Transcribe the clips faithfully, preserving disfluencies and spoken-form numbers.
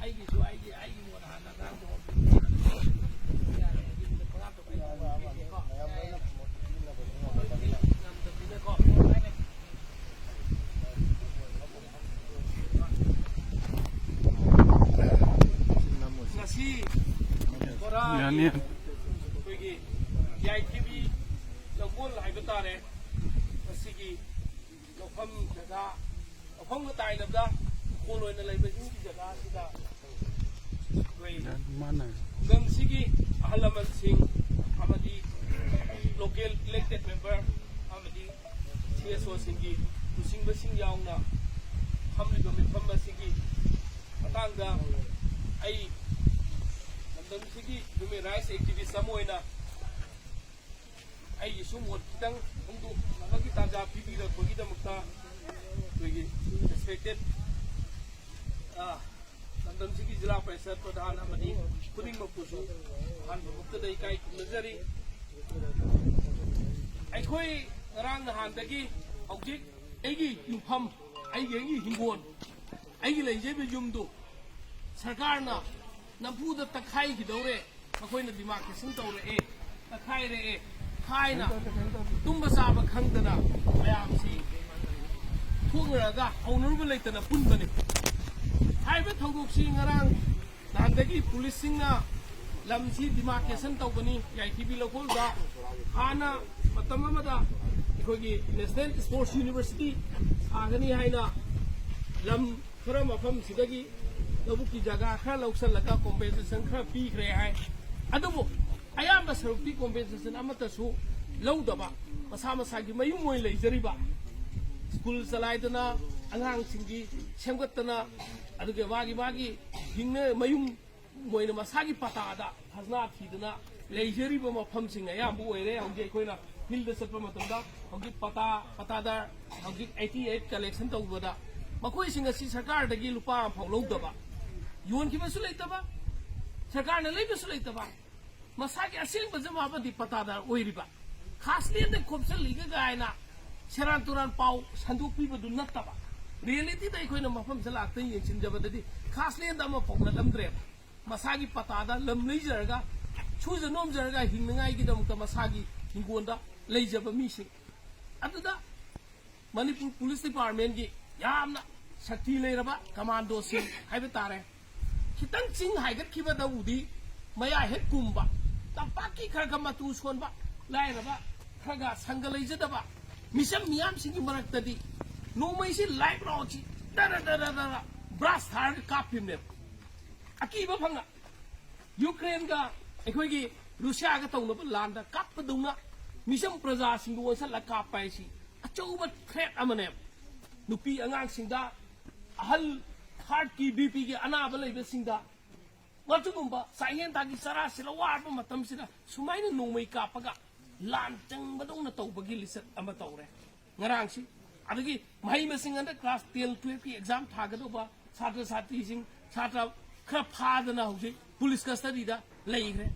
ꯑꯩꯒꯤꯁꯨ ꯑꯩꯒꯤ ꯑꯩꯒꯤ ꯃꯣꯠ ꯍꯥꯟꯅ ꯑꯉꯥꯡꯗꯣ ꯍꯧꯕꯤꯔꯣ꯫ ꯌꯥꯔꯦ, ꯌꯨꯝꯗ ꯄꯣꯂꯥꯠꯇꯣ ꯑꯩ ꯊꯝꯃꯝꯃꯒꯦꯀꯣ꯫ ꯉꯝꯗꯕꯅꯤꯅꯀꯣ꯫ ꯉꯁꯤ ꯕꯣꯔꯥꯒꯤ ꯌꯥꯅꯤ꯫ ꯑꯩꯈꯣꯏꯒꯤ ꯌꯥꯏꯊꯤꯕꯤ ꯂꯧꯀꯣꯜ ꯍꯥꯏꯕ ꯇꯥꯔꯦ꯫ ꯃꯁꯤꯒꯤ ꯂꯧꯐꯝ ꯖꯒꯥ, ꯂꯧꯐꯝꯒ ꯇꯥꯏꯅꯕꯗ ꯎꯀꯣꯜ ꯑꯣꯏꯅ ꯂꯩꯕ ꯏꯃꯨꯡꯒꯤ ꯖꯒꯥ ꯑꯁꯤꯗ ꯑꯩꯈꯣꯏ ꯃꯥꯅ ꯈꯨꯡꯒꯪꯁꯤꯒꯤ ꯑꯍꯜ ꯂꯃꯟꯁꯤꯡ ꯑꯃꯗꯤ local elected member ꯑꯃꯗꯤ C S Oꯁꯤꯡꯒꯤ ꯂꯨꯆꯤꯡꯕꯁꯤꯡ ꯌꯥꯎꯅ ꯐꯝꯂꯤꯕ ꯃꯤꯐꯝ ꯑꯁꯤꯒꯤ ꯃꯇꯥꯡꯗ ꯑꯩ ꯂꯝꯗꯝꯁꯤꯒꯤ human rights activist ꯑꯃ ꯑꯣꯏꯅ ꯑꯩꯒꯤꯁꯨ ꯃꯣꯠ ꯈꯤꯇꯪ ꯐꯣꯡꯗꯣꯛꯅꯕꯒꯤ ꯇꯥꯟꯖꯥ ꯄꯤꯕꯤꯔꯛꯄꯒꯤꯗꯃꯛꯇ ꯑꯩꯈꯣꯏꯒꯤ respected, ꯑ, ꯂꯝꯗꯝꯁꯤꯒꯤ ꯖꯤꯂꯥ ꯄꯔꯤꯁꯠ ꯄ꯭ꯔꯙꯥꯟ ꯑꯃꯗꯤ ꯈꯨꯗꯤꯡꯃꯛꯄꯨꯁꯨ ꯑꯍꯥꯟꯕꯃꯛꯇꯗ ꯏꯀꯥꯏ ꯈꯨꯝꯅꯖꯔꯤ꯫ ꯑꯩꯈꯣꯏ ꯉꯔꯥꯡ ꯅꯍꯥꯟꯗꯒꯤ ꯍꯧꯖꯤꯛ ꯑꯩꯒꯤ ꯌꯨꯝꯐꯝ, ꯑꯩꯒꯤ, ꯑꯩꯒꯤ ꯍꯤꯡꯒꯣꯜ, ꯑꯩꯒꯤ ꯂꯩꯖꯔꯤꯕ ꯌꯨꯝꯗꯨ ꯁꯔꯀꯥꯔꯅ ꯅꯝꯐꯨꯗ ꯇꯛꯈꯥꯏꯈꯤꯗꯧꯔꯦ, ꯃꯈꯣꯏꯅ demarcation ꯇꯧꯔꯛꯑꯦ, ꯇꯛꯈꯥꯏꯔꯛꯑꯦ ꯍꯥꯏꯅ ꯇꯨꯝꯕ ꯆꯥꯕ ꯈꯪꯗꯅ ꯃꯌꯥꯝꯁꯤ ꯊꯣꯛꯅꯔꯒ ꯍꯧꯅꯔꯨꯕ ꯂꯩꯇꯅ ꯄꯨꯟꯕꯅꯤ꯫ ꯍꯥꯏꯔꯤꯕ ꯊꯧꯗꯣꯛꯁꯤ ꯉꯔꯥꯡ ꯅꯍꯥꯟꯗꯒꯤ ꯄꯨꯂꯤꯁꯁꯤꯡꯅ ꯂꯝꯁꯤ demarcation ꯇꯧꯕꯅꯤ, ꯌꯥꯏꯊꯤꯕꯤ ꯂꯧꯀꯣꯜꯗ ꯍꯥꯟꯅ ꯃꯇꯝ ꯑꯃꯗ ꯑꯩꯈꯣꯏꯒꯤ National Sports University ꯁꯥꯒꯅꯤ ꯍꯥꯏꯅ ꯂꯝ ꯈꯔ ꯃꯐꯝꯁꯤꯗꯒꯤ ꯂꯧꯕꯨꯛꯀꯤ ꯖꯒꯥ ꯈꯔ ꯂꯧꯁꯤꯜꯂꯒ compensation ꯈꯔ ꯄꯤꯈ꯭ꯔꯦ ꯍꯥꯏ꯫ ꯑꯗꯨꯕꯨ ꯑꯌꯥꯝꯕ ꯁꯔꯨꯛꯇꯤ compensation ꯑꯃꯠꯇꯁꯨ ꯂꯧꯗꯕ, ꯃꯁꯥ ꯃꯁꯥꯒꯤ ꯃꯌꯨꯝ ꯑꯣꯏꯅ ꯂꯩꯖꯔꯤꯕ, ꯁ꯭ꯀꯨꯜ ꯆꯂꯥꯏꯗꯅ, ꯑꯉꯥꯡꯁꯤꯡꯒꯤ ꯁꯦꯝꯒꯠꯇꯅ, ꯑꯗꯨꯒ ꯃꯥꯒꯤ ꯃꯥꯒꯤ ꯍꯤꯡꯅ ꯃꯌꯨꯝ ꯃꯣꯏꯅ ꯃꯁꯥꯒꯤ ꯄꯇꯥꯗ ꯈꯖꯅꯥ ꯊꯤꯗꯅ ꯂꯩꯖꯔꯤꯕ ꯃꯐꯝꯁꯤꯡ ꯑꯌꯥꯝꯕ ꯑꯣꯏꯔꯦ꯫ ꯍꯧꯖꯤꯛ ꯑꯩꯈꯣꯏꯅ field ꯆꯠꯄ ꯃꯇꯝꯗ ꯍꯧꯖꯤꯛ ꯄꯇꯥ, ꯄꯇꯥꯗꯥꯔ ꯍꯧꯖꯤꯛ eighty eight collection ꯇꯧꯕꯗ ꯃꯈꯣꯏꯁꯤꯡ ꯑꯁꯤ ꯁꯔꯀꯥꯔꯗꯒꯤ ꯂꯨꯄꯥ ꯑꯃꯐꯥꯎ ꯂꯧꯗꯕ, ꯌꯣꯟꯈꯤꯕꯁꯨ ꯂꯩꯇꯕ, ꯁꯔꯀꯥꯔꯅ ꯂꯩꯕꯁꯨ ꯂꯩꯇꯕ, ꯃꯁꯥꯒꯤ ꯑꯁꯦꯡꯕ ꯖꯃꯥꯕꯗꯤ ꯄꯇꯥꯗꯥꯔ ꯑꯣꯏꯔꯤꯕ, ꯈꯥꯁꯂꯦꯟꯗ ꯈꯣꯞꯆꯜꯂꯤꯒ ꯀꯥꯏꯅ ꯁꯦꯔꯥꯟ ꯇꯨꯔꯥꯟ ꯄꯥꯎ ꯁꯟꯗꯣꯛꯄꯤꯕꯗꯨ ꯅꯠꯇꯕ, ꯔꯤꯌꯦꯂꯤꯇꯤꯗ ꯑꯩꯈꯣꯏꯅ ꯃꯐꯝꯁꯦ ꯂꯥꯛꯇ ꯌꯦꯡꯁꯤꯟꯖꯕꯗꯗꯤ ꯈꯥꯁꯂꯦꯟꯗ ꯑꯃꯐꯥꯎ ꯅꯠꯂꯝꯗ꯭ꯔꯦꯕ꯫ ꯃꯁꯥꯒꯤ ꯄꯇꯥꯗ ꯂꯝ ꯂꯩꯖꯔꯒ ꯁꯨꯖ ꯅꯣꯝꯖꯔꯒ ꯍꯤꯡꯅꯉꯥꯏꯒꯤꯗꯃꯛꯇ ꯃꯁꯥꯒꯤ ꯍꯤꯡꯒꯣꯜꯗ ꯂꯩꯖꯕ ꯃꯤꯁꯤꯡ꯫ ꯑꯗꯨꯗ ꯃꯅꯤꯄꯨꯔ ꯄꯨꯂꯤꯁ ꯗꯤꯄꯥꯔꯠꯃꯦꯟꯒꯤ ꯌꯥꯝꯅ ꯁꯛꯇꯤ ꯂꯩꯔꯕ ꯀꯃꯥꯟꯗꯣꯁꯤꯡ ꯍꯥꯏꯕ ꯇꯥꯔꯦ, ꯈꯤꯇꯪ ꯆꯤꯡ ꯍꯥꯏꯒꯠꯈꯤꯕꯗꯕꯨꯗꯤ ꯃꯌꯥ ꯍꯦꯛ ꯀꯨꯝꯕ, ꯇꯝꯄꯥꯛꯀꯤ ꯈꯔ ꯈꯔ ꯃꯇꯨ ꯁꯣꯟꯕ, ꯂꯥꯏꯔꯕ ꯈꯔ ꯈꯔ ꯁꯪꯒ ꯂꯩꯖꯗꯕ ꯃꯤꯆꯝ ꯃꯤꯌꯥꯝꯁꯤꯡꯒꯤ ꯃꯔꯛꯇꯗꯤ ꯅꯣꯡꯃꯩꯁꯤ ꯂꯥꯏꯕ ꯔꯥꯎꯟꯁꯤ ꯗꯔ ꯗꯔ ꯗꯔ ꯕ꯭ꯔꯥꯁ ꯊꯥꯔꯒ ꯀꯥꯞꯄꯤꯕꯅꯦꯕ꯫ ꯑꯀꯤꯕ ꯐꯪꯅ ꯌꯨꯀ꯭ꯔꯦꯟꯒ ꯑꯩꯈꯣꯏꯒꯤ ꯔꯨꯁꯤꯌꯥꯒ ꯇꯧꯅꯕ ꯂꯥꯟꯗ ꯀꯥꯞꯄꯗꯧꯅ ꯃꯤꯆꯝ ꯄ꯭ꯔꯖꯥꯁꯤꯡꯕꯨ ꯑꯣꯟꯁꯜꯂꯒ ꯀꯥꯞꯄ ꯍꯥꯏꯁꯤ ꯑꯆꯧꯕ ꯊ꯭ꯔꯦꯠ ꯑꯃꯅꯦꯕ꯫ ꯅꯨꯄꯤ ꯑꯉꯥꯡꯁꯤꯡꯗ, ꯑꯍꯜ ꯍꯥꯔꯠꯀꯤ, ꯕꯤ ꯄꯤꯒꯤ ꯑꯅꯥꯕ ꯂꯩꯕꯁꯤꯡꯗ, ꯃꯗꯨꯒꯨꯝꯕ ꯆꯥꯛꯌꯦꯟ ꯊꯥꯒꯤ ꯆꯔꯥ ꯁꯤꯜꯂ ꯋꯥꯔꯕ ꯃꯇꯝꯁꯤꯗ ꯁꯨꯃꯥꯏꯅ ꯅꯣꯡꯃꯩ ꯀꯥꯞꯄꯒ ꯂꯥꯟ ꯆꯪꯕꯗꯧꯅ ꯇꯧꯕꯒꯤ ꯂꯤꯆꯠ ꯑꯃ ꯇꯧꯔꯦ ꯉꯔꯥꯡꯁꯤ꯫ ꯑꯗꯒꯤ ꯃꯍꯩ ꯃꯁꯤꯡ ꯍꯟꯗꯛ ꯀ꯭ꯂꯥꯁ ꯇꯦꯟ ꯇꯨꯌꯦꯜꯐꯀꯤ ꯑꯦꯛꯖꯥꯝ ꯊꯥꯒꯗꯧꯕ ꯁꯥꯇ꯭ꯔ ꯁꯥꯇ꯭ꯔꯤꯁꯤꯡ, ꯁꯥꯇ꯭ꯔ ꯈꯔ ꯐꯥꯗꯅ ꯍꯧꯖꯤꯛ ꯄꯨꯂꯤꯁ ꯀꯁꯇꯗꯤꯗ ꯂꯩꯈ꯭ꯔꯦ꯫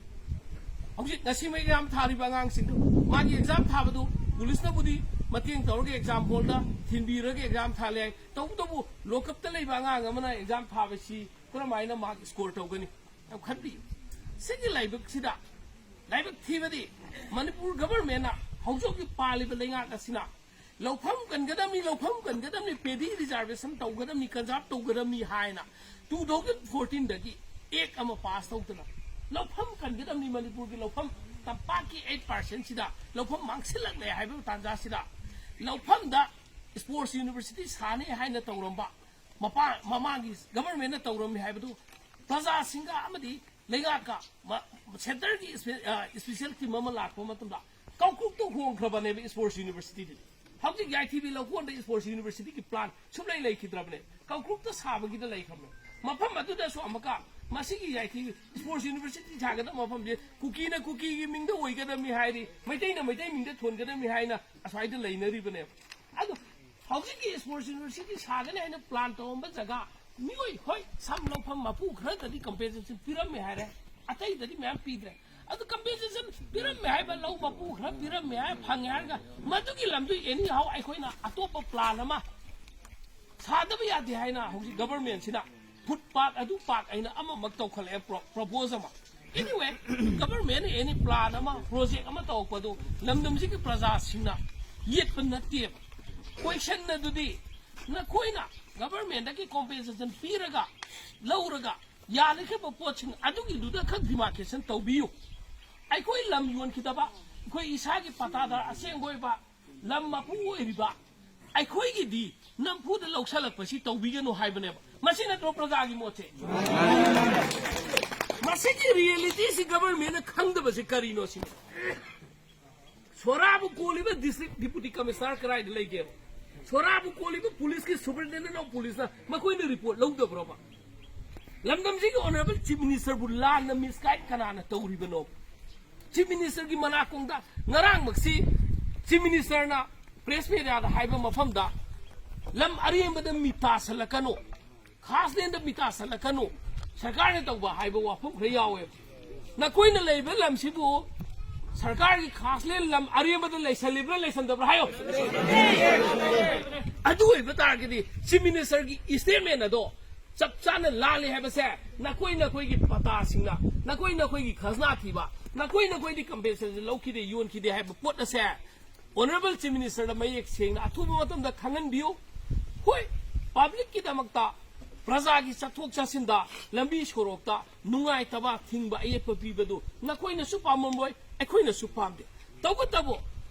ꯍꯧꯖꯤꯛ ꯉꯁꯤꯃꯛ ꯑꯦꯛꯖꯥꯝ ꯊꯥꯔꯤꯕ ꯑꯉꯥꯡꯁꯤꯡꯗꯨ ꯃꯥꯒꯤ ꯑꯦꯛꯖꯥꯝ ꯊꯥꯕꯗꯨ ꯄꯨꯂꯤꯁꯅꯕꯨꯗꯤ ꯃꯇꯦꯡ ꯇꯧꯔꯒ ꯑꯦꯛꯖꯥꯝ ꯍꯣꯜꯗ ꯊꯤꯟꯕꯤꯔꯒ ꯑꯦꯛꯖꯥꯝ ꯊꯥꯍꯜꯂꯦ ꯍꯥꯏ꯫ ꯇꯧꯕꯇꯕꯨ ꯂꯣꯀꯞꯇ ꯂꯩꯕ ꯑꯉꯥꯡ ꯑꯃꯅ ꯑꯦꯛꯖꯥꯝ ꯊꯥꯕꯁꯤ ꯀꯔꯝꯍꯥꯏꯅ ꯃꯥꯔꯛ ꯁ꯭ꯀꯣꯔ ꯇꯧꯒꯅꯤ? ꯌꯥꯝ ꯈꯟꯕꯤꯌꯨ꯫ ꯁꯤꯒꯤ ꯂꯥꯏꯕꯛꯁꯤꯗ ꯂꯥꯏꯕꯛ ꯊꯤꯕꯗꯤ ꯃꯅꯤꯄꯨꯔ ꯒꯚꯔꯟꯃꯦꯟꯅ ꯍꯧꯖꯤꯛ ꯍꯧꯖꯤꯛ ꯄꯥꯜꯂꯤꯕ ꯂꯩꯉꯥꯛ ꯑꯁꯤꯅ ꯂꯧꯐꯝ ꯀꯟꯒꯗꯕꯅꯤ, ꯂꯧꯐꯝ ꯀꯟꯒꯗꯕꯅꯤ, ꯄꯦꯗꯤ ꯔꯤꯖꯥꯔꯚꯦꯁꯟ ꯇꯧꯒꯗꯕꯅꯤ, ꯀꯟꯖꯥꯔꯚ ꯇꯧꯒꯗꯕꯅꯤ ꯍꯥꯏꯅ ꯇꯨ ꯊꯥꯎꯖꯟ ꯐꯣꯔꯇꯤꯟꯗꯒꯤ ꯑꯦꯛ ꯑꯃ ꯄꯥꯁ ꯇꯧꯗꯅ ꯂꯧꯐꯝ ꯀꯟꯒꯗꯕꯅꯤ, ꯃꯅꯤꯄꯨꯔꯒꯤ ꯂꯧꯐꯝ ꯇꯝꯄꯥꯛꯀꯤ ꯑꯩꯠ ꯄꯥꯔꯁꯦꯟꯁꯤꯗ ꯂꯧꯐꯝ ꯃꯥꯡꯁꯤꯜꯂꯛꯂꯦ ꯍꯥꯏꯕ ꯇꯥꯟꯖꯥꯁꯤꯗ ꯂꯧꯐꯝꯗ ꯁ꯭ꯄꯣꯔꯠꯁ ꯌꯨꯅꯤꯚꯔꯁꯤꯇꯤ ꯁꯥꯅꯤ ꯍꯥꯏꯅ ꯇꯧꯔꯝꯕ ꯃꯄꯥ-, ꯃꯃꯥꯡꯒꯤ ꯒꯚꯔꯟꯃꯦꯟꯅ ꯇꯧꯔꯝꯃꯤ ꯍꯥꯏꯕꯗꯨ ꯄ꯭ꯔꯖꯥꯁꯤꯡꯒ ꯑꯃꯗꯤ ꯂꯩꯉꯥꯛꯀ ꯃ-, ꯁꯦꯟꯇꯔꯒꯤ ꯏꯁꯄꯦ-, ꯑ, ꯏꯁꯄꯤꯁꯦꯜ ꯇꯤꯝ ꯑꯃ ꯂꯥꯛꯄ ꯃꯇꯝꯗ ꯀꯥꯡꯄꯣꯛꯇ ꯍꯣꯡꯈ꯭ꯔꯕꯅꯦꯕ ꯏꯁꯄꯣꯔꯠꯁ ꯌꯨꯅꯤꯚꯔꯁꯤꯇꯤꯗꯨꯗꯤ꯫ ꯍꯧꯖꯤꯛ ꯌꯥꯏꯊꯤꯕꯤ ꯂꯧꯀꯣꯟꯗ ꯏꯁꯄꯣꯔꯠꯁ ꯌꯨꯅꯤꯚꯔꯁꯤꯇꯤꯒꯤ ꯄ꯭ꯂꯥꯟ ꯁꯨꯡꯂꯩ ꯂꯩꯈꯤꯗ꯭ꯔꯕꯅꯦ꯫ ꯀꯥꯡꯄꯣꯛꯇ ꯁꯥꯕꯒꯤꯗ ꯂꯩꯈ꯭ꯔꯕꯅꯦ꯫ ꯃꯐꯝ ꯑꯗꯨꯗꯁꯨ ꯑꯃꯨꯛꯀ ꯃꯁꯤꯒꯤ ꯌꯥꯏꯊꯤꯕꯤ ꯏꯁꯄꯣꯔꯠꯁ ꯌꯨꯅꯤꯚꯔꯁꯤꯇꯤ ꯁꯥꯒꯗꯕ ꯃꯐꯝꯁꯦ ꯀꯨꯀꯤꯅ ꯀꯨꯀꯤꯒꯤ ꯃꯤꯡꯗ ꯑꯣꯏꯒꯗꯕꯅꯤ ꯍꯥꯏꯔꯤ, ꯃꯩꯇꯩꯅ ꯃꯩꯇꯩ ꯃꯤꯡꯗ ꯊꯣꯟꯒꯗꯕꯅꯤ ꯍꯥꯏꯅ ꯑꯁ꯭ꯋꯥꯏꯗ ꯂꯩꯅꯔꯤꯕꯅꯦꯕ꯫ ꯑꯗꯣ ꯍꯧꯖꯤꯛꯀꯤ ꯏꯁꯄꯣꯔꯠꯁ ꯌꯨꯅꯤꯚꯔꯁꯤꯇꯤ ꯁꯥꯒꯅꯤ ꯍꯥꯏꯅ ꯄ꯭ꯂꯥꯟ ꯇꯧꯔꯝꯕ ꯖꯒꯥ, ꯃꯤꯑꯣꯏ, ꯍꯣꯏ, ꯁꯝ ꯂꯧꯐꯝ ꯃꯄꯨ ꯈꯔꯗꯗꯤ ꯀꯝꯄꯦꯟꯁꯦꯁꯟ ꯄꯤꯔꯝꯃꯦ ꯍꯥꯏꯔꯦ, ꯑꯇꯩꯗꯗꯤ ꯃꯌꯥꯝ ꯄꯤꯗ꯭ꯔꯦ꯫ ꯑꯗꯨ ꯀꯝꯄꯦꯟꯁꯦꯁꯟ ꯄꯤꯔꯝꯃꯦ ꯍꯥꯏꯕ, ꯂꯧ ꯃꯄꯨ ꯈꯔ ꯄꯤꯔꯝꯃꯦ ꯍꯥꯏꯔ ꯐꯪꯉꯦ ꯍꯥꯏꯔꯒ ꯃꯗꯨꯒꯤ ꯂꯝꯗꯨ ꯑꯦꯅꯤ ꯍꯥꯎ ꯑꯩꯈꯣꯏꯅ ꯑꯇꯣꯞꯄ ꯄ꯭ꯂꯥꯟ ꯑꯃ ꯁꯥꯗꯕ ꯌꯥꯗꯦ ꯍꯥꯏꯅ ꯍꯧꯖꯤꯛ ꯒꯕꯔꯃꯦꯟꯁꯤꯅ ꯐꯨꯠ ꯄꯥꯠ ꯑꯗꯨ ꯄꯥꯠ ꯑꯩꯅ ꯑꯃꯃꯛ ꯇꯧꯈꯠꯂꯛꯑꯦ, ꯄ꯭ꯔꯣ-, ꯄ꯭ꯔꯣꯄꯣꯖ ꯑꯃ꯫ ꯑꯦꯅꯤꯋꯦ, ꯒꯕꯔꯃꯦꯟꯅ ꯑꯦꯅꯤ ꯄ꯭ꯂꯥꯟ ꯑꯃ, ꯄ꯭ꯔꯣꯖꯦꯛ ꯑꯃ ꯇꯧꯔꯛꯄꯗꯨ ꯂꯝꯗꯝꯁꯤꯒꯤ ꯄ꯭ꯔꯖꯥꯁꯤꯡꯅ ꯌꯦꯠꯄ ꯅꯠꯇꯦꯕ꯫ ꯀꯣꯏꯁꯟ ꯑꯗꯨꯗꯤ ꯅꯈꯣꯏꯅ ꯒꯕꯔꯃꯦꯟꯗꯒꯤ ꯀꯣꯝꯄꯦꯟꯁꯦꯁꯟ ꯄꯤꯔꯒ, ꯂꯧꯔꯒ, ꯌꯥꯅꯈꯤꯕ ꯄꯣꯠꯁꯤꯡ ꯑꯗꯨꯒꯤꯗꯨꯗ ꯈꯛ ꯗꯤꯃꯥꯔꯀꯦꯁꯟ ꯇꯧꯕꯤꯌꯨ꯫ ꯑꯩꯈꯣꯏ ꯂꯝ ꯌꯣꯟꯈꯤꯗꯕ, ꯑꯩꯈꯣꯏ ꯏꯁꯥꯒꯤ ꯄꯇꯥꯗ ꯑꯁꯦꯡꯕ ꯑꯣꯏꯕ ꯂꯝ ꯃꯄꯨ ꯑꯣꯏꯔꯤꯕ ꯑꯩꯈꯣꯏꯒꯤꯗꯤ ꯅꯝꯐꯨꯗ ꯂꯧꯁꯜꯂꯛꯄꯁꯤ ꯇꯧꯕꯤꯒꯅꯨ ꯍꯥꯏꯕꯅꯦꯕ꯫ ꯃꯁꯤ ꯅꯠꯇ꯭ꯔꯣ ꯄ꯭ꯔꯖꯥꯒꯤ ꯃꯣꯠꯁꯦ? ꯃꯁꯤꯒꯤ ꯔꯤꯌꯦꯂꯤꯇꯤꯁꯤ ꯒꯕꯔꯃꯦꯟꯅ ꯈꯪꯗꯕꯁꯤ ꯀꯔꯤꯅꯣ ꯁꯤꯅꯤ꯫ ꯁꯣꯔꯥꯕꯨ ꯀꯣꯜꯂꯤꯕ ꯗꯤꯁꯇ꯭ꯔꯤꯛ ꯗꯤꯄꯨꯇꯤ ꯀꯃꯤꯁꯅꯔ ꯀꯗꯥꯏꯗ ꯂꯩꯒꯦꯕ? ꯁꯣꯔꯥꯕꯨ ꯀꯣꯜꯂꯤꯕ ꯄꯨꯂꯤꯁꯀꯤ ꯁꯨꯄꯔꯤꯟꯇꯦꯟꯗꯦꯟ ꯑꯣꯐ ꯄꯨꯂꯤꯁꯅ ꯃꯈꯣꯏꯅ ꯔꯤꯄꯣꯔꯠ ꯂꯧꯗꯕ꯭ꯔꯣꯕ? ꯂꯝꯗꯝꯁꯤꯒꯤ ꯑꯣꯅꯔꯦꯕꯜ ꯆꯤꯐ ꯃꯤꯅꯤꯁꯇꯔꯕꯨ ꯂꯥꯟꯅ ꯃꯤꯁꯒꯥꯏꯗ ꯀꯅꯥꯅ ꯇꯧꯔꯤꯕꯅꯣ? ꯆꯤꯐ ꯃꯤꯅꯤꯁꯇꯔꯒꯤ ꯃꯅꯥꯀꯣꯡꯗ ꯉꯔꯥꯡꯃꯛꯁꯤ ꯆꯤꯐ ꯃꯤꯅꯤꯁꯇꯔꯅ ꯄ꯭ꯔꯦꯁ ꯃꯦꯗꯤꯌꯥꯗ ꯍꯥꯏꯕ ꯃꯐꯝꯗ ꯂꯝ ꯑꯔꯦꯝꯕꯗ ꯃꯤ ꯇꯥꯁꯜꯂꯛꯀꯅꯨ, ꯈꯥꯁꯂꯦꯟꯗ ꯃꯤ ꯇꯥꯁꯜꯂꯛꯀꯅꯨ, ꯁꯔꯀꯥꯔꯅ ꯇꯧꯕ ꯍꯥꯏꯕ ꯋꯥꯐꯝ ꯈꯔ ꯌꯥꯎꯋꯦ꯫ ꯅꯈꯣꯏꯅ ꯂꯩꯕ ꯂꯝꯁꯤꯕꯨ ꯁꯔꯀꯥꯔꯒꯤ ꯈꯥꯁꯂꯦꯟ ꯂꯝ ꯑꯔꯦꯝꯕꯗ ꯂꯩꯁꯜꯂꯤꯕ꯭ꯔꯥ ꯂꯩꯁꯟꯗꯕ꯭ꯔꯥ ꯍꯥꯏꯌꯣ꯫ ꯑꯗꯨ ꯑꯣꯏꯕ ꯇꯥꯔꯒꯗꯤ ꯆꯤꯐ ꯃꯤꯅꯤꯁꯇꯔꯒꯤ ꯏꯁꯇꯦꯠꯃꯦꯟ ꯑꯗꯣ ꯆꯞ ꯆꯥꯅ ꯂꯥꯜꯂꯤ ꯍꯥꯏꯕꯁꯦ ꯅꯈꯣꯏ ꯅꯈꯣꯏꯒꯤ ꯄꯇꯥꯁꯤꯡꯅ, ꯅꯈꯣꯏ ꯅꯈꯣꯏꯒꯤ ꯈꯖꯅꯥ ꯊꯤꯕ, ꯅꯈꯣꯏ ꯅꯈꯣꯏꯗꯤ ꯀꯝꯄꯦꯟꯁꯦꯁꯟ ꯂꯧꯈꯤꯗꯦ, ꯌꯣꯟꯈꯤꯗꯦ ꯍꯥꯏꯕ ꯄꯣꯠ ꯑꯁꯦ ꯑꯣꯅꯔꯦꯕꯜ ꯆꯤꯐ ꯃꯤꯅꯤꯁꯇꯔꯗ ꯃꯌꯦꯛ ꯁꯦꯡꯅ ꯑꯊꯨꯕ ꯃꯇꯝꯗ ꯈꯪꯍꯟꯕꯤꯌꯨ꯫ ꯍꯣꯏ, ꯄꯕ꯭ꯂꯤꯛꯀꯤꯗꯃꯛꯇ, ꯄ꯭ꯔꯖꯥꯒꯤ ꯆꯠꯊꯣꯛ ꯆꯠꯁꯤꯟꯗ, ꯂꯝꯕꯤ ꯁꯣꯔꯣꯛꯇ ꯅꯨꯡꯉꯥꯏꯇꯕ, ꯊꯤꯡꯕ, ꯑꯌꯦꯠꯄ ꯄꯤꯕꯗꯨ ꯅꯈꯣꯏꯅꯁꯨ ꯄꯥꯝꯃꯝꯂꯣꯏ, ꯑꯩꯈꯣꯏꯅꯁꯨ ꯄꯥꯝꯗꯦ꯫ ꯇꯧꯕꯇꯕꯨ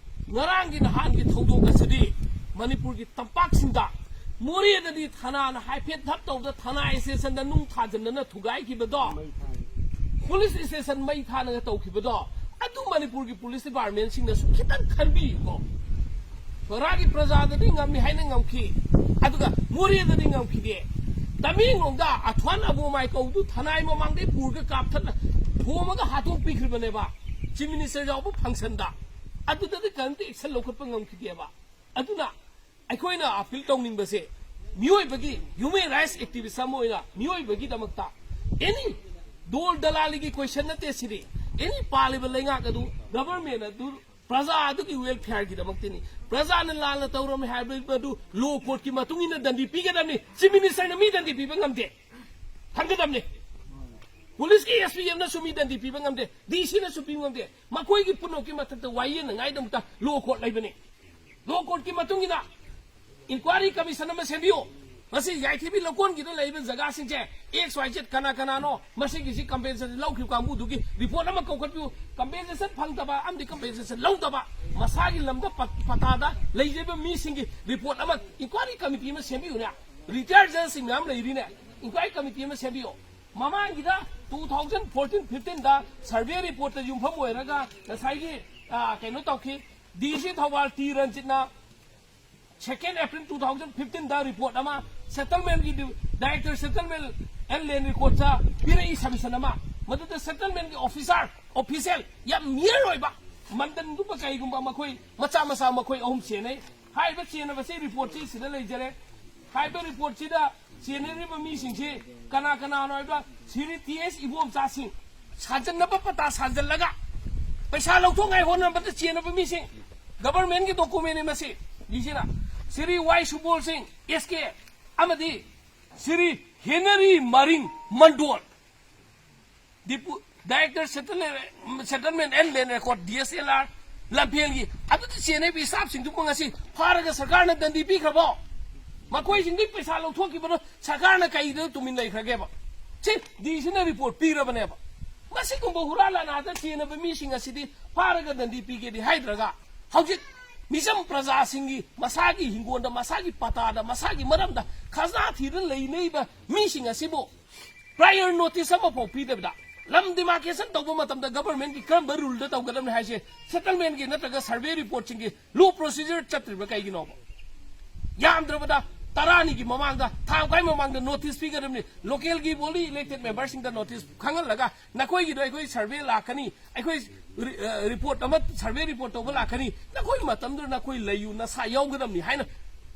ꯉꯔꯥꯡꯒꯤ ꯅꯍꯥꯟꯒꯤ ꯊꯧꯗꯣꯛ ꯑꯁꯤꯗꯤ ꯃꯅꯤꯄꯨꯔꯒꯤ ꯇꯝꯄꯥꯛꯁꯤꯡꯗ ꯃꯣꯔꯦꯗꯗꯤ ꯊꯅꯥꯅ ꯍꯥꯏꯐꯦꯠ ꯙꯞ ꯇꯧꯕꯗ ꯊꯅꯥ ꯁ꯭ꯇꯦꯁꯟꯗ ꯅꯨꯡ ꯊꯥꯖꯤꯟꯗꯅ ꯊꯨꯒꯥꯏꯈꯤꯕꯗꯣ, ꯄꯨꯂꯤꯁ ꯁ꯭ꯇꯦꯁꯟ ꯃꯩ ꯊꯥꯅꯒ ꯇꯧꯈꯤꯕꯗꯣ, ꯑꯗꯨ ꯃꯅꯤꯄꯨꯔꯒꯤ ꯄꯨꯂꯤꯁ ꯗꯤꯄꯥꯔꯠꯃꯦꯟꯁꯤꯡꯅꯁꯨ ꯈꯤꯇꯪ ꯈꯟꯕꯤꯌꯨꯀꯣ꯫ ꯁꯣꯔꯥꯒꯤ ꯄ꯭ꯔꯖꯥꯗꯗꯤ ꯉꯝꯃꯤ ꯍꯥꯏꯅ ꯉꯝꯈꯤ, ꯑꯗꯨꯒ ꯃꯣꯔꯦꯗꯗꯤ ꯉꯝꯈꯤꯗꯦ꯫ ꯇꯃꯦꯡꯂꯣꯡꯗ ꯑꯊ꯭ꯋꯥꯟ ꯑꯕꯣꯃꯥꯏ ꯀꯧꯕꯗꯨ ꯊꯅꯥꯏ ꯃꯃꯥꯡꯗꯩ ꯄꯨꯔꯒ ꯀꯥꯞꯊꯠꯂ ꯊꯣꯝꯃꯒ ꯍꯥꯠꯇꯣꯛꯄꯤꯈ꯭ꯔꯤꯕꯅꯦꯕ ꯆꯤꯐ ꯃꯤꯅꯤꯁꯇꯔ ꯌꯥꯎꯕ ꯐꯪꯁꯟꯗ꯫ ꯑꯗꯨꯗꯗꯤ ꯀꯔꯤꯝꯇ ꯑꯦꯛꯁꯟ ꯂꯧꯈꯠꯄ ꯉꯝꯈꯤꯗꯦꯕ꯫ ꯑꯗꯨꯅ ꯑꯩꯈꯣꯏꯅ ꯑꯄꯤꯜ ꯇꯧꯅꯤꯡꯕꯁꯦ, ꯃꯤꯑꯣꯏꯕꯒꯤ, ꯍ꯭ꯌꯨꯃꯦꯟ ꯔꯥꯏꯠꯁ ꯑꯦꯛꯇꯤꯚꯤꯁ ꯑꯃ ꯑꯣꯏꯅ ꯃꯤꯑꯣꯏꯕꯒꯤꯗꯃꯛꯇ ꯑꯦꯅꯤ ꯗꯣꯜ ꯗꯂꯥꯂꯤꯒꯤ ꯀꯣꯏꯁꯟ ꯅꯠꯇꯦ ꯁꯤꯗꯤ꯫ ꯑꯦꯅꯤ ꯄꯥꯜꯂꯤꯕ ꯂꯩꯉꯥꯛ ꯑꯗꯨ, ꯒꯚꯔꯟꯃꯦꯟ ꯑꯗꯨ ꯄ꯭ꯔꯖꯥ ꯑꯗꯨꯒꯤ ꯋꯦꯜꯐꯤꯌꯔꯒꯤꯗꯃꯛꯇꯅꯤ꯫ ꯄ꯭ꯔꯖꯥꯅ ꯂꯥꯟꯅ ꯇꯧꯔꯝꯃꯦ ꯍꯥꯏꯕ ꯑꯗꯨ ꯂꯣ ꯀꯣꯔꯠꯀꯤ ꯃꯇꯨꯡ ꯏꯟꯅ ꯗꯟꯗꯤ ꯄꯤꯒꯗꯕꯅꯤ꯫ ꯆꯤꯐ ꯃꯤꯅꯤꯁꯇꯔꯅ ꯃꯤ ꯗꯟꯗꯤ ꯄꯤꯕ ꯉꯝꯗꯦ, ꯐꯪꯒꯗꯕꯅꯤ꯫ ꯄꯨꯂꯤꯁꯀꯤ ꯑꯦꯁ ꯄꯤ ꯑꯦꯝꯅꯁꯨ ꯃꯤ ꯗꯟꯗꯤ ꯄꯤꯕ ꯉꯝꯗꯦ, ꯗꯤ ꯁꯤꯅꯁꯨ ꯄꯤꯕ ꯉꯝꯗꯦ꯫ ꯃꯈꯣꯏꯒꯤ ꯄꯨꯝꯅꯃꯛꯀꯤ ꯃꯊꯛꯇ ꯋꯥꯌꯦꯜꯅꯉꯥꯏꯗꯃꯛꯇ ꯂꯣ ꯀꯣꯔꯠ ꯂꯩꯕꯅꯤ꯫ ꯂꯣ ꯀꯣꯔꯠꯀꯤ ꯃꯇꯨꯡ ꯏꯟꯅ ꯏꯟꯀ꯭ꯋꯥꯏꯔꯤ ꯀꯃꯤꯁꯟ ꯑꯃ ꯁꯦꯝꯕꯤꯌꯨ꯫ ꯃꯁꯤ ꯌꯥꯏꯊꯤꯕꯤ ꯂꯧꯀꯣꯟꯒꯤꯗ ꯂꯩꯔꯤꯕ ꯖꯒꯥꯁꯤꯡꯁꯦ ꯑꯦꯛꯁ ꯋꯥꯏ ꯖꯦꯠ ꯀꯅꯥ ꯀꯅꯥꯅꯣ, ꯃꯁꯤꯒꯤꯁꯤ ꯀꯝꯄꯦꯟꯁꯦꯁꯟ ꯂꯧꯈꯤꯕ ꯀꯥꯡꯕꯨꯗꯨꯒꯤ ꯔꯤꯄꯣꯔꯠ ꯑꯃ ꯀꯧꯈꯠꯄꯤꯌꯨ꯫ ꯀꯝꯄꯦꯟꯁꯦꯁꯟ ꯐꯪꯗꯕ ꯑꯃꯗꯤ ꯀꯝꯄꯦꯟꯁꯦꯁꯟ ꯂꯧꯗꯕ, ꯃꯁꯥꯒꯤ ꯂꯝꯗ ꯄꯠ-, ꯄꯇꯥꯗ ꯂꯩꯖꯕ ꯃꯤꯁꯤꯡꯒꯤ ꯔꯤꯄꯣꯔꯠ ꯑꯃ ꯏꯟꯀ꯭ꯋꯥꯏꯔꯤ ꯀꯃꯤꯇꯤ ꯑꯃ ꯁꯦꯝꯕꯤꯌꯨꯅꯦ꯫ ꯔꯤꯇꯥꯌꯔ ꯖꯖꯁꯤꯡ ꯃꯌꯥꯝ ꯂꯩꯔꯤꯅꯦ, ꯏꯟꯀ꯭ꯋꯥꯏꯔꯤ ꯀꯃꯤꯇꯤ ꯑꯃ ꯁꯦꯝꯕꯤꯌꯨ꯫ ꯃꯃꯥꯡꯒꯤꯗ ꯇꯨ ꯊꯥꯎꯖꯟ ꯐꯣꯔꯇꯤꯟ ꯐꯤꯐꯇꯤꯟꯗ ꯁꯔꯚꯦ ꯔꯤꯄꯣꯔꯠꯇ ꯌꯨꯝꯐꯝ ꯑꯣꯏꯔꯒ ꯉꯁꯥꯏꯒꯤ, ꯑ, ꯀꯩꯅꯣ ꯇꯧꯈꯤ, ꯗꯤ ꯁꯤ ꯊꯧꯕꯥꯜ ꯇꯤ ꯔꯟꯖꯤꯠꯅ ꯁꯦꯀꯦꯟ ꯑꯦꯄ꯭ꯔꯤꯜ ꯇꯨ ꯊꯥꯎꯖꯟ ꯐꯤꯐꯇꯤꯟꯗ ꯔꯤꯄꯣꯔꯠ ꯑꯃ ꯁꯦꯇꯜꯃꯦꯟꯒꯤ ꯗꯤ-, ꯗꯥꯏꯔꯦꯛꯇꯔ ꯁꯦꯇꯜꯃꯦꯟ ꯑꯦꯟ ꯂꯦꯟ ꯔꯦꯀꯣꯔꯠꯇ ꯄꯤꯔꯛꯏ ꯁꯕꯃꯤꯁꯟ ꯑꯃ꯫ ꯃꯗꯨꯗ ꯁꯦꯇꯜꯃꯦꯟꯒꯤ ꯑꯣꯐꯤꯁꯥꯔ, ꯑꯣꯐꯤꯁꯤꯌꯦꯜ, ꯌꯥꯝ ꯃꯤꯌꯔ ꯑꯣꯏꯕ, ꯃꯟꯗꯟꯒꯨꯝꯕ ꯀꯩꯒꯨꯝꯕ ꯃꯈꯣꯏ ꯃꯆꯥ ꯃꯆꯥ ꯃꯈꯣꯏ ꯑꯍꯨꯝ ꯆꯦꯟꯅꯩ꯫ ꯍꯥꯏꯔꯤꯕ ꯆꯦꯟꯅꯕꯁꯤ ꯔꯤꯄꯣꯔꯠꯁꯤ ꯁꯤꯗ ꯂꯩꯖꯔꯦ꯫ ꯍꯥꯏꯔꯤꯕ ꯔꯤꯄꯣꯔꯠꯁꯤꯗ ꯆꯦꯟꯅꯔꯤꯕ ꯃꯤꯁꯤꯡꯁꯤ ꯀꯅꯥ ꯀꯅꯥꯅꯣ ꯍꯥꯏꯕꯗ ꯁꯤꯔꯤ ꯇꯤ ꯑꯦꯁ ꯏꯕꯣꯝꯆꯥꯁꯤꯡ, ꯁꯥꯖꯟꯅꯕ ꯄꯇꯥ ꯁꯥꯖꯜꯂꯒ ꯄꯩꯁꯥ ꯂꯧꯊꯣꯛꯉꯥꯏ ꯍꯣꯠꯅꯕꯗ ꯆꯦꯟꯅꯕ ꯃꯤꯁꯤꯡ, ꯒꯕꯔꯃꯦꯟꯒꯤ ꯗꯣꯀꯨꯃꯦꯟꯅꯤ ꯃꯁꯤ꯫ ꯗꯤꯁꯤꯅ ꯁꯤꯔꯤ ꯋꯥꯏ ꯁꯨꯕꯣꯜꯁꯤꯡ, ꯑꯦꯁ ꯀꯦ, ꯑꯃꯗꯤ Shri Henry Maring Mandal, deputy-, director settle-, settlement and land record, D S L R, ꯂꯝꯐꯦꯜꯒꯤ ꯑꯗꯨꯗ ꯆꯦꯟꯅꯔꯤꯕ ꯏꯁꯇꯥꯐꯁꯤꯡꯗꯨꯕꯨ ꯉꯁꯤ ꯐꯥꯔꯒ ꯁꯔꯀꯥꯔꯅ ꯗꯟꯗꯤ ꯄꯤꯈ꯭ꯔꯕꯣ? ꯃꯈꯣꯏꯁꯤꯡꯗꯤ ꯄꯩꯁꯥ ꯂꯧꯊꯣꯛꯈꯤꯕꯗꯣ ꯁꯔꯀꯥꯔꯅ ꯀꯩꯗ ꯇꯨꯃꯤꯟ ꯂꯩꯈ꯭ꯔꯒꯦꯕ? ꯁꯤ ꯗꯤ ꯁꯤꯅ ꯔꯤꯄꯣꯔꯠ ꯄꯤꯔꯕꯅꯦꯕ꯫ ꯃꯁꯤꯒꯨꯝꯕ ꯍꯨꯔꯥꯟ ꯂꯥꯟꯅꯥꯗ ꯆꯦꯟꯅꯕ ꯃꯤꯁꯤꯡ ꯑꯁꯤꯗꯤ ꯐꯥꯔꯒ ꯗꯟꯗꯤ ꯄꯤꯒꯦꯗꯤ ꯍꯥꯏꯗ꯭ꯔꯒ, ꯍꯧꯖꯤꯛ ꯃꯤꯆꯝ ꯄ꯭ꯔꯖꯥꯁꯤꯡꯒꯤ ꯃꯁꯥꯒꯤ ꯍꯤꯡꯒꯣꯜꯗ, ꯃꯁꯥꯒꯤ ꯄꯇꯥꯗ, ꯃꯁꯥꯒꯤ ꯃꯔꯝꯗ ꯈꯖꯅꯥ ꯊꯤꯗꯨꯅ ꯂꯩꯅꯔꯤꯕ ꯃꯤꯁꯤꯡ ꯑꯁꯤꯕꯨ ꯄ꯭ꯔꯥꯏꯌꯔ ꯅꯣꯇꯤꯁ ꯑꯃꯐꯥꯎ ꯄꯤꯗꯕꯤꯗ, ꯂꯝ ꯗꯤꯃꯥꯔꯀꯦꯁꯟ ꯇꯧꯕ ꯃꯇꯝꯗ ꯒꯕꯔꯃꯦꯟꯒꯤ ꯀꯔꯝꯕ ꯔꯨꯜꯗ ꯇꯧꯒꯗꯕꯅꯤ ꯍꯥꯏꯁꯦ ꯁꯦꯇꯜꯃꯦꯟꯒꯤ ꯅꯠꯇ꯭ꯔꯒ ꯁꯔꯚꯦ ꯔꯤꯄꯣꯔꯠꯁꯤꯡꯒꯤ ꯂꯣ ꯄ꯭ꯔꯣꯁꯤꯖꯔ ꯆꯠꯇ꯭ꯔꯤꯕ ꯀꯩꯒꯤꯅꯣꯕ? ꯌꯥꯝꯗ꯭ꯔꯕꯗ ꯇꯔꯥꯅꯤꯒꯤ ꯃꯃꯥꯡꯗ, ꯊꯥ ꯃꯈꯥꯏ ꯃꯃꯥꯡꯗ ꯅꯣꯇꯤꯁ ꯄꯤꯒꯗꯕꯅꯤ꯫ ꯂꯣꯀꯦꯜꯒꯤ ꯕꯣꯗꯤ ꯏꯂꯦꯛꯇꯦꯗ ꯃꯦꯝꯕꯔꯁꯤꯡꯗ ꯅꯣꯇꯤꯁ ꯈꯪꯍꯜꯂꯒ, "ꯅꯈꯣꯏꯒꯤꯗꯣ ꯑꯩꯈꯣꯏ ꯁꯔꯚꯦ ꯂꯥꯛꯀꯅꯤ, ꯑꯩꯈꯣꯏ ꯔꯤ-, ꯑ, ꯔꯤꯄꯣꯔꯠ ꯑꯃ, ꯁꯔꯚꯦ ꯔꯤꯄꯣꯔꯠ ꯇꯧꯕ ꯂꯥꯛꯀꯅꯤ, ꯅꯈꯣꯏ ꯃꯇꯝꯗꯨꯗ ꯅꯈꯣꯏ ꯂꯩꯌꯨ, ꯅꯁꯥ ꯌꯥꯎꯒꯗꯕꯅꯤ" ꯍꯥꯏꯅ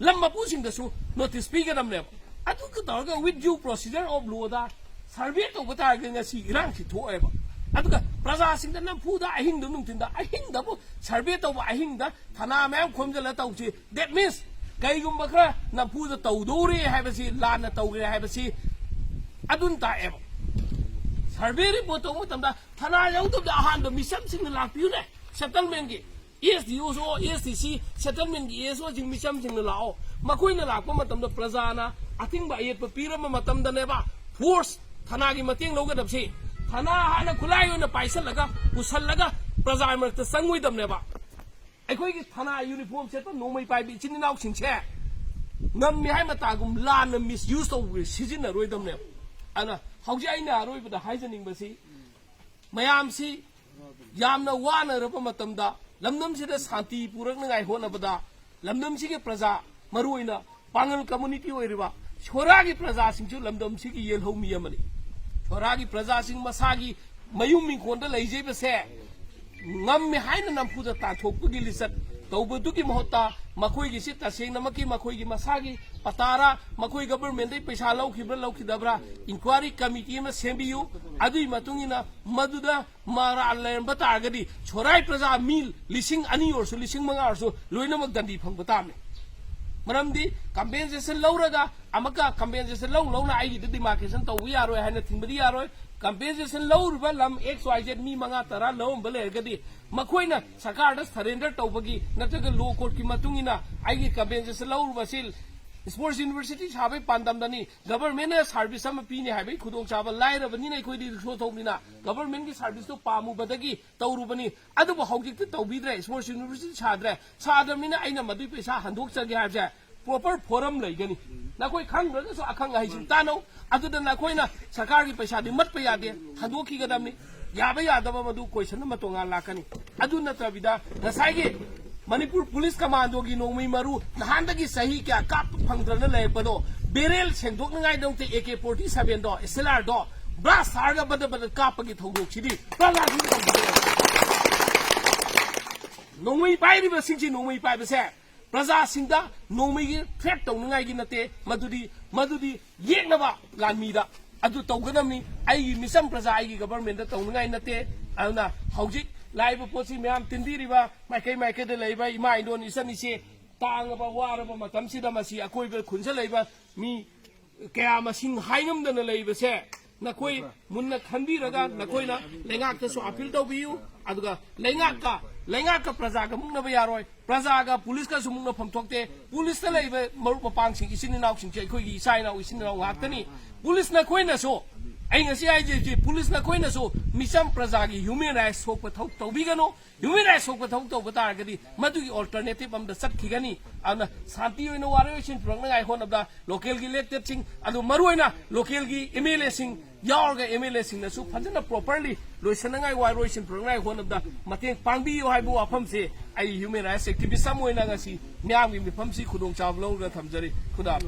ꯂꯝ ꯃꯄꯨꯁꯤꯡꯗꯁꯨ ꯅꯣꯇꯤꯁ ꯄꯤꯒꯗꯕꯅꯦꯕ꯫ ꯑꯗꯨꯒ ꯇꯧꯔꯒ with due procedure of law the survey ꯇꯧꯕ ꯇꯥꯔꯒꯗꯤ ꯉꯁꯤ ꯏꯔꯥꯡꯁꯤ ꯊꯣꯛꯑꯦꯕ꯫ ꯑꯗꯨꯒ ꯄ꯭ꯔꯖꯥꯁꯤꯡꯗ ꯅꯝꯐꯨꯗ ꯑꯍꯤꯡꯗ ꯅꯨꯡꯊꯤꯟꯗ, ꯑꯍꯤꯡꯗꯕꯨ ꯁꯔꯚꯦ ꯇꯧꯕ, ꯑꯍꯤꯡꯗ ꯊꯅꯥ ꯃꯌꯥꯝ ꯈꯣꯝꯖꯤꯜꯂ ꯇꯧꯁꯤ꯫ That means ꯀꯩꯒꯨꯝꯕ ꯈꯔ ꯅꯝꯐꯨꯗ ꯇꯧꯗꯧꯔꯦ ꯍꯥꯏꯕꯁꯤ, ꯂꯥꯟꯅ ꯇꯧꯈ꯭ꯔꯦ ꯍꯥꯏꯕꯁꯤ ꯑꯗꯨꯅ ꯇꯥꯛꯑꯦꯕ꯫ ꯁꯔꯚꯦ ꯔꯤꯄꯣꯔꯠ ꯇꯧꯕ ꯃꯇꯝꯗ ꯊꯅꯥ ꯌꯥꯎꯗꯕꯗ ꯑꯍꯥꯟꯕ ꯃꯤꯆꯝꯁꯤꯡꯅ ꯂꯥꯛꯄꯤꯌꯨꯅꯦ꯫ ꯁꯦꯇꯜꯃꯦꯟꯒꯤ ꯑꯦꯁ ꯗꯤ ꯑꯣꯁꯨ, ꯑꯦꯁ ꯗꯤ ꯁꯤ, ꯁꯦꯇꯜꯃꯦꯟꯒꯤ ꯑꯦꯁ ꯑꯣꯁꯤꯡ, ꯃꯤꯆꯝꯁꯤꯡꯅ ꯂꯥꯛꯑꯣ꯫ ꯃꯈꯣꯏꯅ ꯂꯥꯛꯄ ꯃꯇꯝꯗ ꯄ꯭ꯔꯖꯥꯅ ꯑꯊꯤꯡꯕ ꯑꯌꯦꯠꯄ ꯄꯤꯔꯝꯕ ꯃꯇꯝꯗꯅꯦꯕ ꯐꯣꯔꯁ ꯊꯅꯥꯒꯤ ꯃꯇꯦꯡ ꯂꯧꯒꯗꯕꯁꯤ꯫ ꯊꯅꯥ ꯍꯥꯟꯅ ꯈꯨꯠꯂꯥꯏ ꯑꯣꯏꯅ ꯄꯥꯏꯁꯜꯂꯒ ꯄꯨꯁꯜꯂꯒ ꯄ꯭ꯔꯖꯥ ꯃꯔꯛꯇ ꯆꯪꯉꯣꯏꯗꯕꯅꯦꯕ꯫ ꯑꯩꯈꯣꯏꯒꯤ ꯊꯅꯥ ꯌꯨꯅꯤꯐꯣꯔꯝ ꯁꯦꯠꯄ ꯅꯣꯡꯃꯩ ꯄꯥꯏꯕ ꯏꯆꯤꯟ ꯏꯅꯥꯎꯁꯤꯡꯁꯦ ꯉꯝꯃꯤ ꯍꯥꯏ ꯃꯇꯥꯒꯨꯝ ꯂꯥꯟꯅ ꯃꯤꯁꯌꯨꯁ ꯇꯧꯕ ꯁꯤꯖꯤꯟꯅꯔꯣꯏꯗꯕꯅꯦꯕ꯫ ꯑꯗꯨꯅ ꯍꯧꯖꯤꯛ ꯑꯩꯅ ꯑꯔꯣꯏꯕꯗ ꯍꯥꯏꯖꯅꯤꯡꯕꯁꯤ, ꯃꯌꯥꯝꯁꯤ ꯌꯥꯝꯅ ꯋꯥꯅꯔꯕ ꯃꯇꯝꯗ, ꯂꯝꯗꯝꯁꯤꯗ ꯁꯥꯟꯇꯤ ꯄꯨꯔꯛꯅꯉꯥꯏ ꯍꯣꯠꯅꯕꯗ, ꯂꯝꯗꯝꯁꯤꯒꯤ ꯄ꯭ꯔꯖꯥ, ꯃꯔꯨꯑꯣꯏꯅ ꯄꯥꯉꯜ ꯀꯝꯃꯨꯅꯤꯇꯤ ꯑꯣꯏꯔꯤꯕ ꯁꯣꯔꯥꯒꯤ ꯄ꯭ꯔꯖꯥꯁꯤꯡꯁꯨ ꯂꯝꯗꯝꯁꯤꯒꯤ ꯌꯦꯜꯍꯧꯃꯤ ꯑꯃꯅꯤ꯫ ꯁꯣꯔꯥꯒꯤ ꯄ꯭ꯔꯖꯥꯁꯤꯡ ꯃꯁꯥꯒꯤ ꯃꯌꯨꯝ ꯏꯪꯈꯣꯜꯗ ꯂꯩꯖꯩꯕꯁꯦ ꯉꯝꯃꯦ ꯍꯥꯏꯅ ꯅꯝꯐꯨꯗ ꯇꯥꯟꯊꯣꯛꯄꯒꯤ ꯂꯤꯆꯠ ꯇꯧꯕꯗꯨꯒꯤ ꯃꯍꯨꯠꯇ, ꯃꯈꯣꯏꯒꯤꯁꯤ ꯇꯁꯦꯡꯅꯃꯛꯀꯤ ꯃꯈꯣꯏꯒꯤ ꯃꯁꯥꯒꯤ ꯄꯇꯥꯔꯥ, ꯃꯈꯣꯏ ꯒꯚꯔꯟꯃꯦꯟꯗꯒꯤ ꯄꯩꯁꯥ ꯂꯧꯈꯤꯕ꯭ꯔꯥ ꯂꯧꯈꯤꯗꯕ꯭ꯔꯥ, ꯏꯟꯀ꯭ꯋꯥꯏꯔꯤ ꯀꯃꯤꯇꯤ ꯑꯃ ꯁꯦꯝꯕꯤꯌꯨ꯫ ꯑꯗꯨꯒꯤ ꯃꯇꯨꯡ ꯏꯟꯅ ꯃꯗꯨꯗ ꯃꯔꯥꯜ ꯂꯩꯔꯝꯕ ꯇꯥꯔꯒꯗꯤ, ꯁꯣꯔꯥꯏ ꯄ꯭ꯔꯖꯥ ꯃꯤ ꯂꯤꯁꯤꯡ ꯑꯅꯤ ꯑꯣꯏꯔꯁꯨ, ꯂꯤꯁꯤꯡ ꯃꯉꯥ ꯑꯣꯏꯔꯁꯨ, ꯂꯣꯏꯅꯃꯛ ꯗꯟꯗꯤ ꯐꯪꯕ ꯇꯥꯕꯅꯤ꯫ ꯃꯔꯝꯗꯤ ꯀꯝꯄꯦꯟꯁꯦꯁꯟ ꯂꯧꯔꯒ ꯑꯃꯨꯛꯀ ꯀꯝꯄꯦꯟꯁꯦꯁꯟ ꯂꯧ ꯂꯧꯅ ꯑꯩꯒꯤꯗ ꯗꯤꯃꯥꯔꯀꯦꯁꯟ ꯇꯧꯕ ꯌꯥꯔꯣꯏ ꯍꯥꯏꯅ ꯊꯤꯡꯕꯗꯤ ꯌꯥꯔꯣꯏ꯫ ꯀꯝꯄꯦꯟꯁꯦꯁꯟ ꯂꯧꯔꯤꯕ ꯂꯝ ꯑꯦꯛꯁ ꯋꯥꯏ ꯖꯦꯠ ꯃꯤ ꯃꯉꯥ ꯇꯔꯥ ꯂꯧꯔꯝꯕ ꯂꯩꯔꯒꯗꯤ, ꯃꯈꯣꯏꯅ ꯁꯔꯀꯥꯔꯗ ꯁꯔꯦꯟꯗꯔ ꯇꯧꯕꯒꯤ ꯅꯠꯇ꯭ꯔꯒ ꯂꯣ ꯀꯣꯔꯠꯀꯤ ꯃꯇꯨꯡ ꯏꯟꯅ ꯑꯩꯒꯤ ꯀꯝꯄꯦꯟꯁꯦꯁꯟ ꯂꯧꯔꯨꯕꯁꯤ ꯁ꯭ꯄꯣꯔꯠꯁ ꯌꯨꯅꯤꯚꯔꯁꯤꯇꯤ ꯁꯥꯕꯒꯤ ꯄꯥꯟꯗꯝꯗꯅꯤ꯫ ꯒꯚꯔꯟꯃꯦꯟꯅ ꯁꯥꯔꯚꯤꯁ ꯑꯃ ꯄꯤꯅꯤ ꯍꯥꯏꯕꯒꯤ ꯈꯨꯗꯣꯡꯆꯥꯕ ꯂꯥꯏꯔꯕꯅꯤꯅ, ꯑꯩꯈꯣꯏꯗꯤ ꯔꯤꯛꯁꯣ ꯊꯧꯕꯅꯤꯅ ꯒꯚꯔꯟꯃꯦꯟꯒꯤ ꯁꯥꯔꯚꯤꯁꯇꯨ ꯄꯥꯝꯃꯨꯕꯗꯒꯤ ꯇꯧꯔꯨꯕꯅꯤ꯫ ꯑꯗꯨꯕꯨ ꯍꯧꯖꯤꯛꯇꯤ ꯇꯧꯕꯤꯗ꯭ꯔꯦ, ꯁ꯭ꯄꯣꯔꯠꯁ ꯌꯨꯅꯤꯚꯔꯁꯤꯇꯤ ꯁꯥꯗ꯭ꯔꯦ꯫ ꯁꯥꯗ꯭ꯔꯕꯅꯤꯅ ꯑꯩꯅ ꯃꯗꯨꯒꯤ ꯄꯩꯁꯥ ꯍꯟꯗꯣꯛꯆꯒꯦ ꯍꯥꯏꯕꯁꯦ ꯄ꯭ꯔꯣꯄꯔ ꯐꯣꯔꯝ ꯂꯩꯒꯅꯤ꯫ ꯅꯈꯣꯏ ꯈꯪꯗ꯭ꯔꯒꯁꯨ ꯑꯈꯪ ꯑꯍꯩꯁꯤꯡ ꯇꯥꯟꯅꯧ꯫ ꯑꯗꯨꯗ ꯅꯈꯣꯏꯅ ꯁꯔꯀꯥꯔꯒꯤ ꯄꯩꯁꯥꯗꯤ ꯃꯠꯄ ꯌꯥꯗꯦ, ꯍꯟꯗꯣꯛꯈꯤꯒꯗꯕꯅꯤ꯫ ꯌꯥꯕ ꯌꯥꯗꯕ ꯃꯗꯨ ꯀꯣꯏꯁꯟ ꯑꯃ ꯇꯣꯉꯥꯟ ꯂꯥꯛꯀꯅꯤ꯫ ꯑꯗꯨ ꯅꯠꯇꯕꯤꯗ ꯉꯁꯥꯏꯒꯤ ꯃꯅꯤꯄꯨꯔ ꯄꯨꯂꯤꯁ ꯀꯃꯥꯟꯗꯣꯒꯤ ꯅꯣꯡꯃꯩ ꯃꯔꯨ ꯅꯍꯥꯟꯗꯒꯤ ꯆꯍꯤ ꯀꯌꯥ ꯀꯥꯞꯄ ꯐꯪꯗ꯭ꯔꯅ ꯂꯩꯔꯛꯄꯗꯣ, ꯕꯦꯔꯦꯜ ꯁꯦꯡꯗꯣꯛꯅꯉꯥꯏꯗꯃꯛꯇ ꯑꯦ ꯀꯦ ꯐꯣꯔꯇꯤ ꯁꯚꯦꯟꯗꯣ, ꯑꯦꯁ ꯑꯦꯜ ꯑꯥꯔꯗꯣ ꯕ꯭ꯂꯥꯁ ꯊꯥꯔꯒ ꯕꯗ ꯕꯗ ꯀꯥꯞꯄꯒꯤ ꯊꯧꯗꯣꯛꯁꯤꯗꯤ ꯄ꯭ꯔꯖꯥꯁꯤꯡ ꯇꯧꯕꯤꯗꯦ꯫ ꯅꯣꯡꯃꯩ ꯄꯥꯏꯔꯤꯕꯁꯤꯡꯁꯤ ꯅꯣꯡꯃꯩ ꯄꯥꯏꯕꯁꯦ ꯄ꯭ꯔꯖꯥꯁꯤꯡꯗ ꯅꯣꯡꯃꯩꯒꯤ ꯊ꯭ꯔꯦꯠ ꯇꯧꯅꯉꯥꯏꯒꯤ ꯅꯠꯇꯦ, ꯃꯗꯨꯗꯤ, ꯃꯗꯨꯗꯤ ꯌꯦꯛꯅꯕ ꯂꯥꯟꯃꯤꯗ꯫ ꯑꯗꯨ ꯇꯧꯒꯗꯕꯅꯤ꯫ ꯑꯩꯒꯤ ꯃꯤꯆꯝ ꯄ꯭ꯔꯖꯥ ꯑꯩꯒꯤ ꯒꯕꯔꯃꯦꯟꯗ ꯇꯧꯅꯤꯡꯉꯥꯏ ꯅꯠꯇꯦ꯫ ꯑꯗꯨꯅ ꯍꯧꯖꯤꯛ ꯂꯥꯛꯏꯕ ꯄꯣꯠꯁꯤ ꯃꯌꯥꯝ ꯇꯤꯟꯕꯤꯔꯤꯕ ꯃꯥꯏꯀꯩ ꯃꯥꯏꯀꯩꯗ ꯂꯩꯕ ꯏꯃꯥ ꯏꯟꯗꯣꯟ ꯏꯆꯟ ꯏꯆꯦ ꯇꯥꯡꯉꯕ ꯋꯥꯔꯕ ꯃꯇꯝꯁꯤꯗ ꯃꯁꯤ ꯑꯀꯣꯏꯕ ꯈꯨꯟꯁ ꯂꯩꯕ ꯃꯤ ꯀꯌꯥ ꯃꯁꯤꯡ ꯍꯥꯏꯉꯝꯗꯅ ꯂꯩꯕꯁꯦ ꯅꯈꯣꯏ ꯃꯨꯟꯅ ꯈꯟꯕꯤꯔꯒ ꯅꯈꯣꯏꯅ ꯂꯩꯉꯥꯛꯇꯁꯨ ꯑꯄꯤꯜ ꯇꯧꯕꯤꯌꯨ꯫ ꯑꯗꯨꯒ ꯂꯩꯉꯥꯛꯀ ꯂꯩꯉꯥꯛꯀ ꯄ꯭ꯔꯖꯥꯒ ꯃꯨꯛꯅꯕ ꯌꯥꯔꯣꯏ꯫ ꯄ꯭ꯔꯖꯥꯒ ꯄꯨꯂꯤꯁꯀꯁꯨ ꯃꯨꯛꯅꯐꯝ ꯊꯣꯛꯇꯦ꯫ ꯄꯨꯂꯤꯁꯇ ꯂꯩꯕ ꯃꯔꯨꯞ ꯃꯄꯥꯡꯁꯤꯡ ꯏꯆꯤꯟ ꯏꯅꯥꯎꯁꯤꯡꯁꯦ ꯑꯩꯈꯣꯏꯒꯤ ꯏꯆꯥ ꯏꯅꯥꯎ ꯏꯆꯤꯟ ꯏꯅꯥꯎ ꯉꯥꯛꯇꯅꯤ꯫ ꯄꯨꯂꯤꯁ ꯅꯈꯣꯏꯅꯁꯨ ꯑꯩ ꯉꯁꯤ ꯍꯥꯏꯖꯔꯤꯁꯤ ꯄꯨꯂꯤꯁ ꯅꯈꯣꯏꯅꯁꯨ ꯃꯤꯆꯝ ꯄ꯭ꯔꯖꯥꯒꯤ ꯍ꯭ꯌꯨꯃꯦꯟ ꯔꯥꯏꯠꯁ ꯁꯣꯛꯄ ꯊꯕꯛ ꯇꯧꯕꯤꯒꯅꯨ꯫ ꯍ꯭ꯌꯨꯃꯦꯟ ꯔꯥꯏꯠꯁ ꯁꯣꯛꯄ ꯊꯕꯛ ꯇꯧꯕ ꯇꯥꯔꯒꯗꯤ ꯃꯗꯨꯒꯤ ꯑꯣꯜꯇꯔꯅꯦꯇꯤꯞ ꯑꯃꯗ ꯆꯠꯈꯤꯒꯅꯤ꯫ ꯑꯗꯨꯅ ꯁꯥꯟꯇꯤ ꯑꯣꯏꯅ ꯋꯥꯔꯣꯏꯁꯤꯟ ꯄꯨꯔꯛꯅꯉꯥꯏ ꯍꯣꯠꯅꯕꯗ ꯂꯣꯀꯦꯜꯒꯤ ꯏꯂꯦꯛꯇꯦꯠꯁꯤꯡ ꯑꯗꯨ ꯃꯔꯨꯑꯣꯏꯅ ꯂꯣꯀꯦꯜꯒꯤ ꯑꯦꯝ ꯑꯦꯜ ꯑꯦꯁꯤꯡ ꯌꯥꯎꯔꯒ ꯑꯦꯝ ꯑꯦꯜ ꯑꯦꯁꯤꯡꯅꯁꯨ ꯐꯖꯅ ꯄ꯭ꯔꯣꯄꯔꯂꯤ ꯂꯣꯏꯁꯤꯟꯅꯉꯥꯏ ꯋꯥꯔꯣꯏꯁꯤꯟ ꯄꯨꯔꯛꯅꯉꯥꯏ ꯍꯣꯠꯅꯕꯗ ꯃꯇꯦꯡ ꯄꯥꯡꯕꯤꯌꯨ ꯍꯥꯏꯕ ꯋꯥꯐꯝꯁꯦ ꯑꯩ ꯍ꯭ꯌꯨꯃꯦꯟ ꯔꯥꯏꯠꯁ ꯑꯦꯛꯇꯤꯚꯤꯁ ꯑꯃ ꯑꯣꯏꯅ ꯉꯁꯤ ꯃꯤꯌꯥꯝꯒꯤ ꯃꯤꯐꯝꯁꯤ ꯈꯨꯗꯣꯡꯆꯥꯕ ꯂꯧꯔꯒ ꯊꯝꯖꯔꯤ꯫ ꯈꯨꯗꯥ